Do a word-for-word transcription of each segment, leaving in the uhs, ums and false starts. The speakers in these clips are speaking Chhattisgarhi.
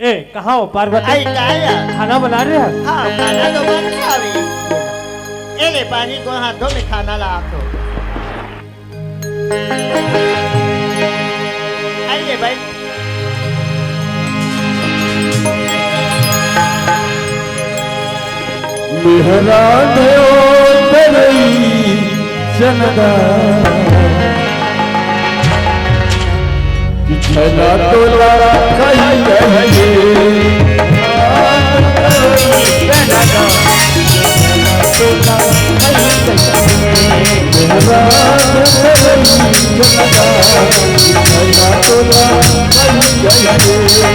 ए, कहाँ हो पार्वती? आई का यार? खाना बना रहे हो? हाँ, खाना तो बन गया अभी। ए ले पानी को हाथों में खाना ला तो। आई ले भाई। मेहरा दयो तरई चंदा, कि छला तोला कही कही रे। मेहरा तरई चंदा, कि छला तोला कही कही रे।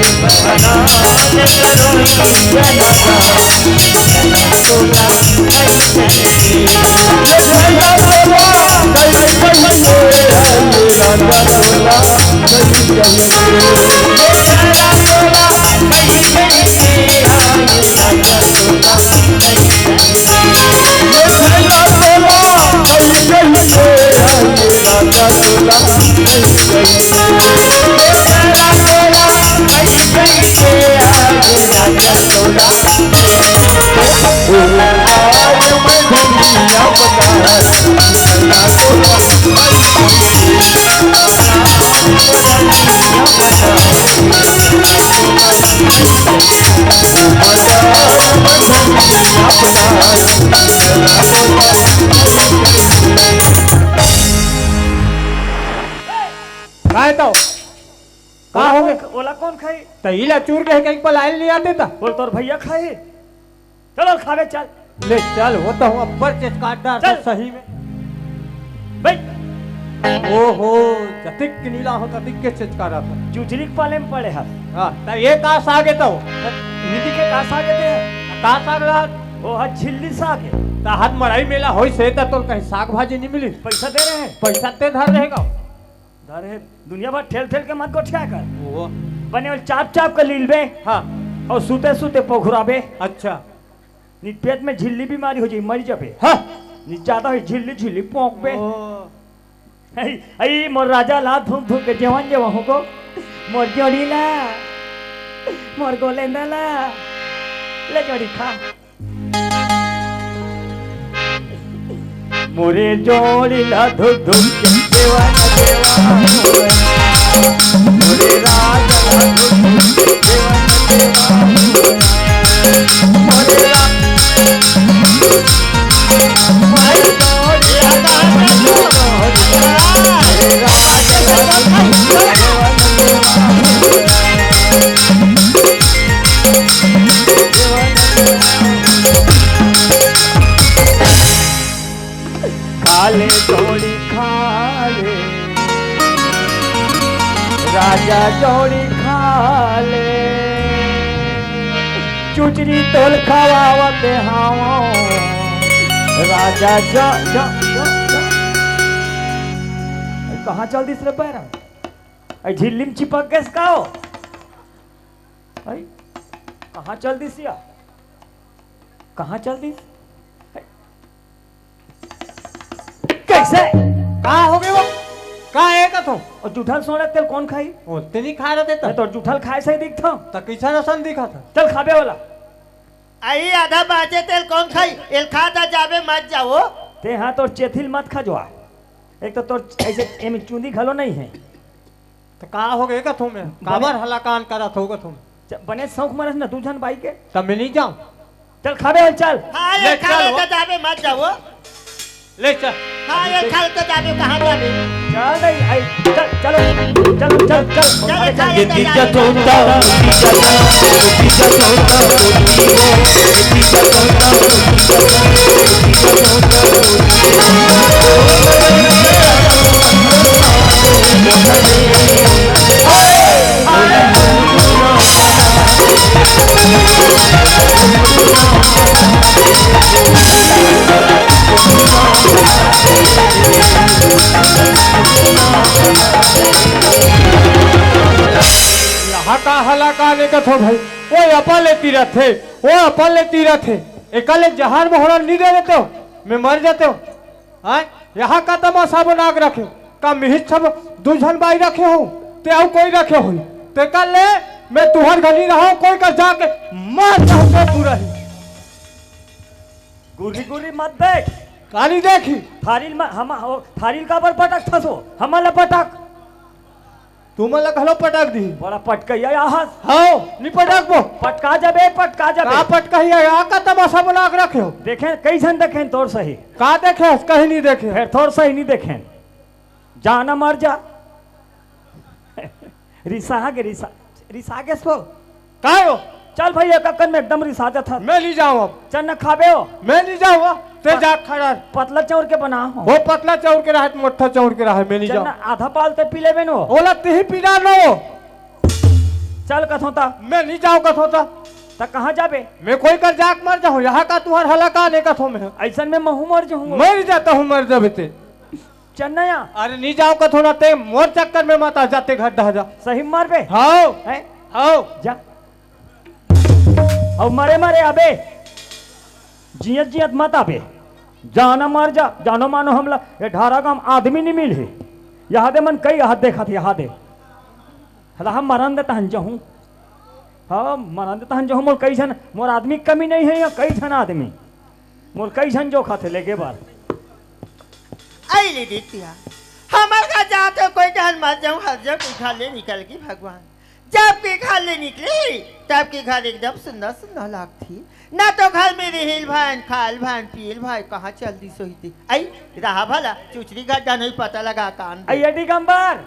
काय तो? का ओला हो कौन गया? ख-, ओला कौन खाई? त इला चूर के कहीं पलायल नहीं आते त? बोल तोर भैया खाई। चलो खावे चल। ले चल, वो तो हूँ अब्बर चेचकाट डार चल। सही में। भाई। ओहो, जतिक के नीला हो, ततिक के चेचकारा था। चुचरी के पाले में पड़े हस। हाँ, त ये का साग है तो? हिंदी के का साग है ते? का साग रहा? वो हा झिल्ली साग है। त हाथ मड़ाई मेला होई से त तोल कहीं साग भाजी नहीं मिली। पैसा दे रहे हैं। पैसा ते धर रहेगा। धर है, दुनिया भर ठेल ठेल के मत गोठिया कर। वो। बने वाले चाप चाप कर लीलबे। हाँ। और सूते सूते पोखुराबे। अच्छा। नी पेट में झिल्ली बीमारी हो जाई, मर जाबे। हाँ। नी ज्यादा होई झिल्ली झिल्ली पोंकबे। ओ। आई, आई, मोर राजा ला धुम धुम के जेवन जेवन हो को। मोर जोड़ी ला। मोर गोलेंदा ला। ले जोड़ी खा। मोरे जोड़ी ला धुक धुक के देवा ना देवा। मोरे राजा ला धुक धुक के देवा ना देवा। मोरे रा-, मोरे जोड़ी ला धुक धुक के देवा ना देवा। खा ले जोड़ी खा ले, राजा जोड़ी खा ले, चुचरी तोल खवावत हावो, राजा जो, जो, जो, जो। कहाँ चल दिस रे पैरा? आई झिल्ली में चिपक गैस का हो? आई, कहाँ चल दिस या? कहाँ चल दिस? कैसे? का हो गए वो? का है का तू? और जुठल सोना तेल कौन खाई? ओ, तेनी खा रहे त। मैं तो जुठल खाए से ही दिखता हूँ। त कैसा रसन दिखा था? चल खाबे वाला। आई आधा बाचे तेल कौन खाई? एल खा ता जाबे मत जाओ। ते हाँ तोर चेथिल मत खा जो आ। एक तो तोर ऐसे एमे चूंदी घलो नहीं है। त का हो गए का तुम? काबर हलाकान करत हो का तुम? च-, बने शौक मरस ना दू झन बाई के। त मैं नहीं जाऊं। चल खाबे हल चल। हाँ, ये ले खा चल ले वो। तो जाबे मत जाओ। ले चल। हाँ, ये खा ले तो जाबे, कहाँ जाबे? चल नहीं, आई, चल, चलो, चलो, चल, चल। चल, अरे खा चल। ले तो जाबे। यहाँ का हलाकान कथो भाई, वो अपन ले तीरत हे, वो अपन ले तीरत हे, एका ले जहर मोहरा नहीं दे देते हो, मैं मर जाते हो। हाँ, यहाँ का तमाशा बना के रखे, का मिहिस सब दू झन बाई रखे हो, ते अउ कोई रखे हो, ते का ले मैं तुहर घर नी रहूं, कोई कर जाके मर जाहूं मैं पूरा ही। गुर्री गुर्री मत देख। काली देखी। थारी ल म-, हम, ओ, थारी ल काबर पटकथस ओ? हमन ल पटक। तुमन ल घलो पटक दी। बड़ा पटकइया या हस। हव, नी पटकबो। पटका जबे, पटका जबे। का पटकइया या, का तमाशा बना के रखे हो? देखेन, कई झन देखेन तोर सही। का देखे हस? कहीं नी देखे। फेर तोर सही नी देखेन। जा न मर जा। रिसा गे, रिसा, रिसा गेस ओ। काय ओ? चल भाई, एक अक्कन में एकदम रिसा जाथस। मैं नी जांव अब। चल न खाबे ओ। मैं नी जांव अब। ते जा खड़ा। पतला चाउर के बना हो। ओ पतला चाउर के रहे, मोट्ठा चाउर के रहे, मैं नी जांव। आधा पाल ते पी लेबे न ओ। ओला तिही पी डार न ओ। चल कथों त। मैं नी जांव कथों त। त कहां जाबे? मैं कोई कर जाके मर जाहूं, यहां का तुहर हलाकान ए कथों मैं। अइसन में महूं मर जाहूं। मर जा, तहूं मर जाबे ते। चल न या। अरे नी जांव कथों न ते, मोर चक्कर में मत आ जा ते घर डहर जा। सही म मरबे? हव। हैं? हव। जा। अउ मरे मरे आबे, जियत जियत मत आबे। जा न मर जा, जानो मानो हमला ए ढारा गांव म आदमी नी मिलही। यहां दे मन कई हाथ देखत हे, यहां दे। हला हम मरन दे तहन जाहूं। हव, मरन दे तहन जाहूं, मोर कई झन, मोर आदमी के कमी नइ हे, या कई झन आदमी। मोर कई झन जोखत हे लेगे बर। अई ले दीदी, हमर घर जात हे, कोई डहर मत जाहूं, हर जगह घर ले निकल गे भगवान। जब के घर ले निकले, तब के घर एकदम सुन्ना सुन्ना लागथे। ना तो घर में रेहे ल भाई, खाय ल भाई, पिये ल भाई, कहां चल दिस होही ते। अई, रहा भला, चुचरी घर जानो ही पता लगा कान दे। अई ए दिगंबर,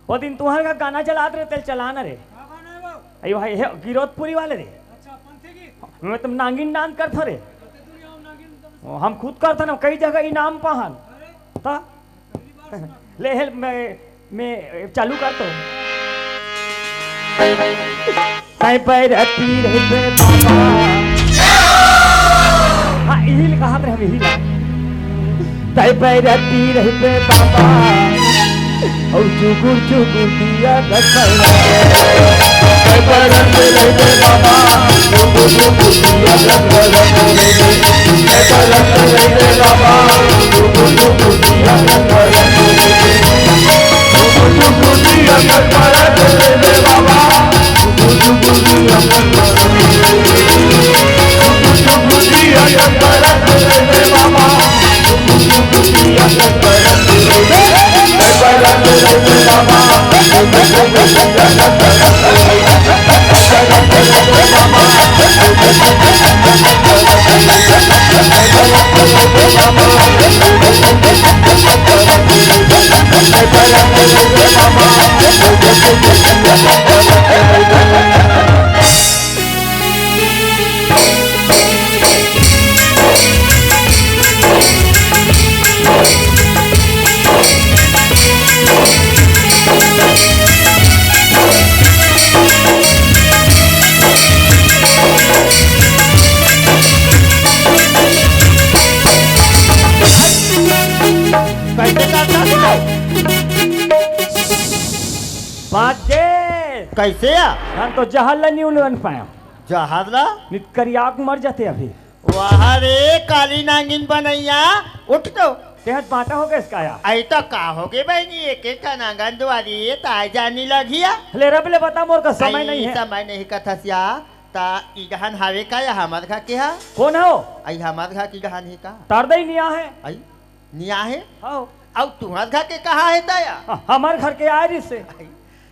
ओ दिन तुहर का गाना चलात रहे, तेला चला न रे। अई भाई, हे गिरौदपुरी वाले रे। मैं तो नागिन dance करथों रे। ओ, हम खुद करथन, कई जगह इनाम पाहन। त ले, हे, मैं, मैं चालू करथों। तैं बैरती रहिबे बाबा। हां, इही ल कहत रहे हम, इही ल। तैं बैरती रहिबे बाबा। अउ जुगुर जुगुर दिया जगमगा। तैं बैरती रहिबे बाबा। जुगुर जुगुर दिया जगमगा। तैं बैरती रहिबे बाबा। जुगुर जुगुर दिया जगमगा। जुगुर जुगुर दिया जगमगा। कैसे करता तू? बाजे। कैसे या? हम तो जहर ला नी उलवन पाया। जहर ला? नित करिया के मर जाते अभी। वाह रे, काली नागिन बनैया, उठ तो। तेहत बांटा हो गए इसका या? अई तो का हो गे बहिनी, एक एक ठन आंगन दुआरी, ये ताय जानी लगिया। ले रब ले बता, मोर का समय अई, नहीं है। समय नहीं कथस या, ता ई डहन हावे का या हमर घर के हा? कौन हो? अई हमर घर की डहन हे का? तार दई निया है। अई निया हे? हाँ। अउ तुहर घर के कहा हे ता या? हाँ, हमर घर के आय रिस हे। अई,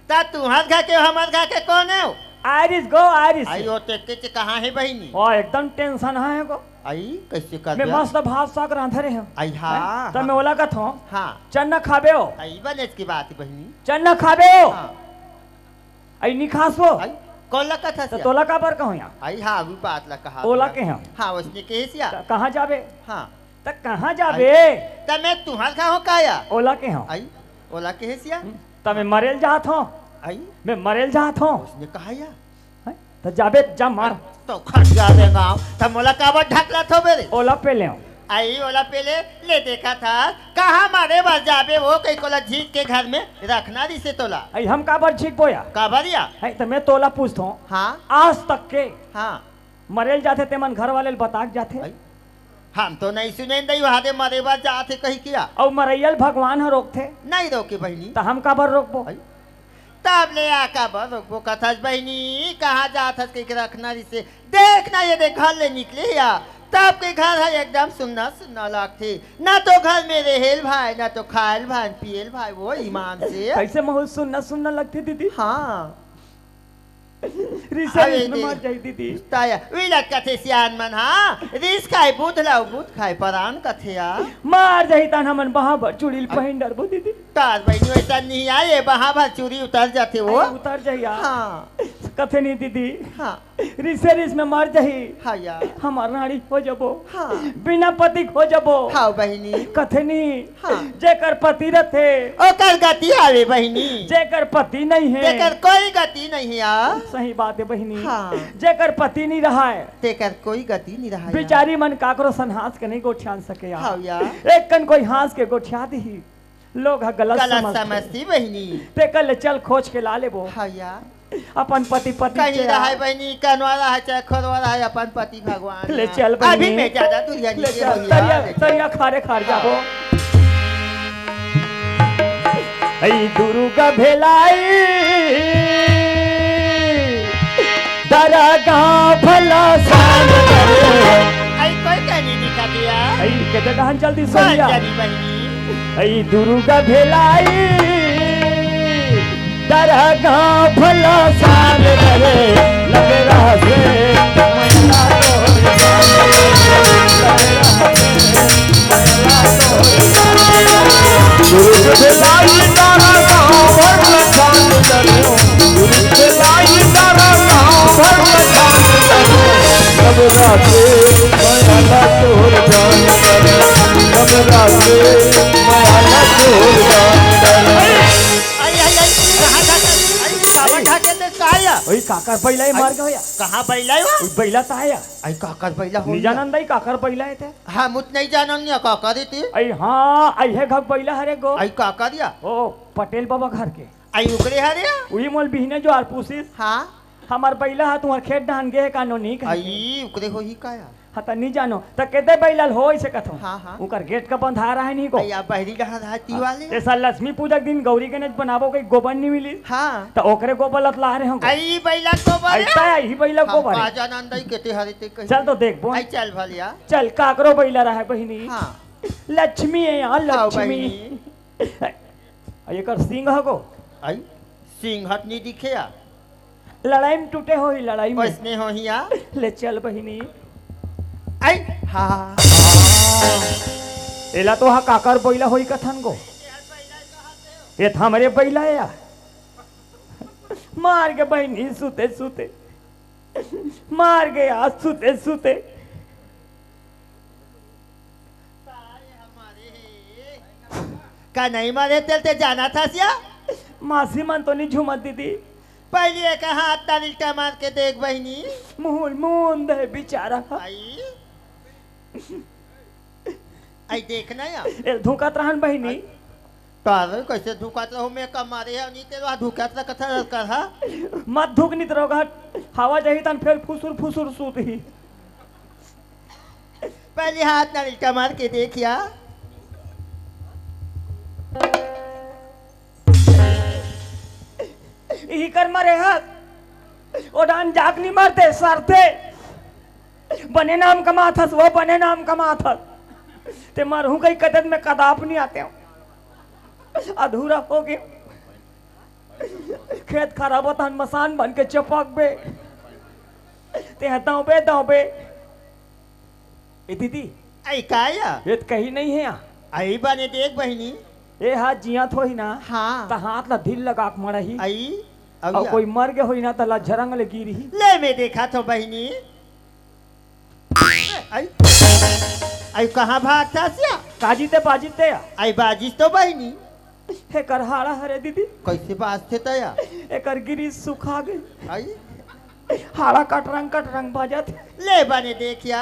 ता तुहर घर के हमर घर के कौन हे? आय रिस गो, आय रिस। अई, ओ तेके चे कहा हे बहिनी? ओ, एकदम tension हा हे गो। अई, कैसे कर मैं दिया? मस्त भात साग रांधे रहे हूँ। अई, हाँ, हैं? तो हाँ। मैं ओला कथों, हाँ। चन्ना खाबे हो? अई, बनेच की बात बहिनी। चन्ना खाबे हो? हाँ। अई, नी खास हो? अई, कोला कथा तो से? तोला काबर कहूँ या? अई, हाँ, वो बात ला कहा ओला तोला। के हम। हाँ, उसने कहे सिया। त कहाँ जाबे? हाँ। त कहाँ जाबे? अई, त मैं तुहर घर हो का या? ओला के हम। अई, ओला कहे सिया? हम्म, त मैं मरेल जात हों। अई? मैं मरेल जात हों। उसने कहा या? हैं? त जाबे, जा मार। तो खट जा दे गाँव। त मोला काबर ढकलत हो बे रे? ओला पे ले। अई ओला पे ले, ले देखा था। कहाँ मारे बर जाबे वो कई कोला झींक के घर में रखना रिसे तोला। अई हम काबर झींकबो या? काबर या? हैं, त मैं तोला पूछत हों। हाँ। आज तक के हाँ। मरेल जाथे ते मन घर वाले ल बता के जाथे। अई, हम तो नहीं सुने दई वहाँ दे मरे बर जाथे कही किया। अउ मरैया ल भगवान ह रोकथे। नहीं रोके बहिनी। त हम काबर रोकबो? अई, तब ले आ का बर रोकबो कथस बहिनी, कहाँ जात हस कहिके रखना रिसे। देख ना, ये देख घर ले निकले या, तब के घर ह एकदम सुन्ना सुन्ना लागथे। ना तो घर में रेहेल भाई, ना तो खायल भाई, पियल भाई, वो ईमान से। कैसे महू सुन्ना सुन्ना लगथे दीदी? हाँ। रिसे अरे रिस में दे। मर जाही दीदी। ताया, उही ला कथे सियान मन, हाँ, रिस खाए बुध ला, बुध खाए परान कथे या। मर जाही तहान हमन बहा भर चूड़ी ल हाँ। पहिन डरबो दीदी। तार बहिनी वैसा नहीं आए, बहा भर चूड़ी उतर जाथे वो। अरे उतर जाही यार। हाँ। कथे नहीं दीदी। हाँ। रिसे रिस में मर जाही। हाँ यार। हमर रानी हो जबो। हाँ। बिना पति हो जबो। हाँ बहिनी। कथे नहीं। हाँ। जेकर पति रथे। ओकर गति आवे बहिनी। जेकर पति नहीं है। जेकर कोई गति नहीं है। सही बात है बहिनी। हाँ। जेकर पति नहीं रहा है। तेकर कोई गति नहीं रहा है। बिचारी मन काकरो सन हाँस के नहीं गोठियान सके यार। हाँ यार। एक कन कोई हाँस के गोठिया दिही। लोग ह गलत गलत समझथे। समझती बहिनी। तेकर ले चल खोज के ला लेबो। हाँ यार। अपन पति पति कहीं के रहे आ- बहिनी, कनवा रहे चाहे खोरवा रहे, अपन पति भगवान ले है। चल बहिनी। अभी मैं ज्यादा दूरिया ले नहीं चल, भैया, तरिया, ले चल। तरिया खारे खार हाँ। जाबो। ऐ दुर्गा भेलाई, दरा गाँव भला साल करे। ऐ कोई कहीं नहीं दिखा दिया। ऐ केते डहान चल दी कौन सोनिया। जानी बहिनी? ऐ दुर्गा भेलाई, दरा गाँव भला साल करे, लग रहा से मैना तोर जान करे, लग रहा से मैना तोर जान करे। दुर्ग लाई तारा गाँव भर में चांद करे, दुर्ग लाई तारा गाँव भर में चांद करे, लग रहा से मैना तोर जान करे, लग रहा से मैना तोर जान करे। आई, आई, आई, कहाँ, कहाँ, आई, काबर ढाके ते का या? ओई काकर बैला ए मार गया। कहाँ बैला ए? ओई बैला ता या। आई काकर बैला हो नहीं गया। जानन दई काकर बैला ए ते? हाँ, मुत नहीं जानन या काकर ए ते। आई हाँ, आई हे घर बैला हरे गो। आई काकर या? ओ, पटेल बाबा घर के। आई उकरे हरे या? उही मोल बिहने जो आर पूछिस। हाँ। हमर बैला हा तुम्हर खेत डाहन गे हे का नो नहीं कहे। आई उकरे होही का या? हाँ, त नी जानो। त केते बैला ल होइसे कथों। हाँ, हाँ। उकर गेट का बंधारा है नहीं को। अइया, बहरी कहाँ रहा ती वाले? ऐसा लक्ष्मी पूजा के दिन गौरी गणेश बनाबो के गोबर नी मिली। हाँ। त ओकरे गोबर लत ला रहे हों। आई बैला गोबर है? ऐसा है, ही बैला हम गोबर है। का जानन दई केते हरे ते कहीं। चल तो देखबो। आई चल भलिया। चल, काकरो बैला रहा है बहिनी। हाँ। लक्ष्मी है यार, हाँ, लक्ष्मी। बहिनी। आ, एकर सींग हको? आई, सींग हट नहीं दिखे या। लड़ाई में टूटे होही, लड़ाई में। ओइसने होही या। ले चल बहिनी। आई, हाँ। एला तो हा काकर बैला होही कथन गो। ये त हमरे बैला या। मार गे बहिनी सुते सुते। मार गे आज सुते सुते। का नहीं मरे तेल ते जाना था सिया? मासी मन तो नहीं झूमत दीदी। पहली एक हाथ ताली का मार के देख बहिनी। मुहुल मुंद है बेचारा। आई। आई देखना या। ए, धुकत रहन बहिनी। आई। तारे कैसे धुकत रहो, मैं कमारे है, नहीं तेरा धुकत रह कथा कर हा। मत धुक नित रहो, हवा जाही तन फिर फुसुर फुसुर सूत ही। पहले हाथ नाली का मार के देखिया। इही कर मरे हाथ। ओ डान जाक नहीं मरते, सरते। बने नाम कमाथस, वो बने नाम कमाथस। ते मरहूं कहीं कदर में कदाप नहीं आते हो। अधूरा हो गए। खेत खराब होता हन, मसान बन के चपक बे। ते हताओ बे, दाओ बे। ए दीदी। आई का या? ये त कहीं नहीं है या। आई बने देख बहिनी। ए हाथ जिया थोही ना। हाँ। त हाथ ला दिल लगा के मड़ही। आई। अब और या। कोई मर गए होई ना त ला झरंग ले गिरही। ले मैं देखा थो बहिनी। आई। आई कहाँ भागता सिया? काजी ते बाजी ते या। आई बाजिस तो बहिनी। हे कर हाड़ा हरे दीदी। कैसे बाजते तया? एकर गिरी सुखा गई। आई। हाड़ा कटरंग कटरंग बाजत। ले बने देखिया।